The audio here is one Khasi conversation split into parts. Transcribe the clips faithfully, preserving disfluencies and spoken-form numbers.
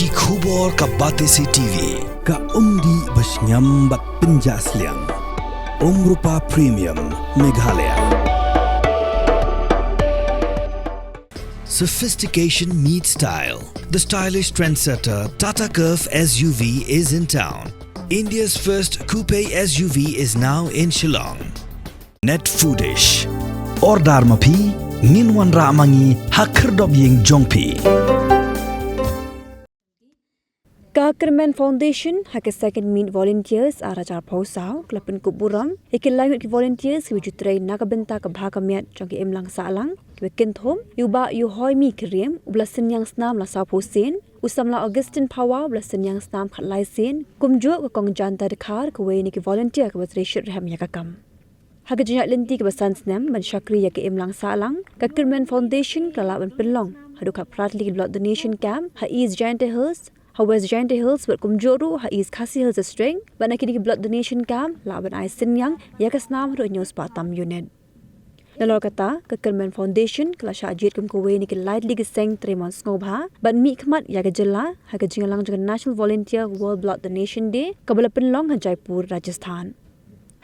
Ki khubor ka Batesi T V, ka umdih ba shngiam bad pynjah sliang. Umrupa Premium, Meghalaya. Sophistication meets style. The stylish trendsetter Tata Curvv S U V is in town. India's first coupe S U V is now in Shillong. Net Foodish. Order ma phi, ngin wanrah ma ngi ha khyrdop ïing jong phi. Ka Kyrmen Foundation ha ka Second Meet Volunteers ar hajar arphew saw ka la pynkup burom ïa ki lai ngut ki volunteers kiba ju trei na ka bynta ka bha ka miat jong ka imlang sahlang, kiba kynthup ïa u Bah Ïuhoimi Kyriem uba la synñiang snam la sawphew sien, u samla Augustine Phawa uba la synñiang snam khatlai sien, kumjuh ka Kong Janta Dkhar, kawei na ki volunteer kaba trei shitrhem ïa ka kam. Ha ka jingïaid lynti kaba san snem ban shakri ïa ka imlang sahlang, ka Kyrmen Foundation ka la lah ban pynlong haduh khatphra tylli ki blood donation camp ha East Jaintia Hills, ha West Jaintia Hills bad kumjuh ruh ha East Khasi Hills District, bad na kine ki blood donation camp la lah ban ai synñiang ïa ka snam haduh hynñiew spah tam unit. Nalor kata, ka Kyrmen Foundation ka la shah jied kum kawei na ki lai tylli ki seng trei mon sngewbha ban mihkhmat ïa ka jylla ha ka jingïalang jong ka National Volunteer World Blood Donation Day kaba la pynlong ha Jaipur, Rajasthan.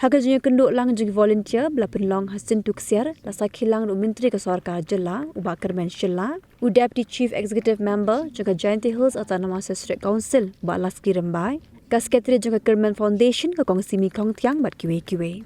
Ha ka jingïakynduh lang jong ki volunteer ba la pynlong ha Syntu Ksiar, la sakhi lang da u Myntri ka Sorkar Jylla u Bah Kyrmen Shylla, u Deputy Chief Executive Member jong ka Jaintia Hills Autonomous District Council u Bah Laski Rymbai, ka Secretary jong ka Kyrmen Foundation ka Kong Simi Khongthiang bad kiwei kiwei.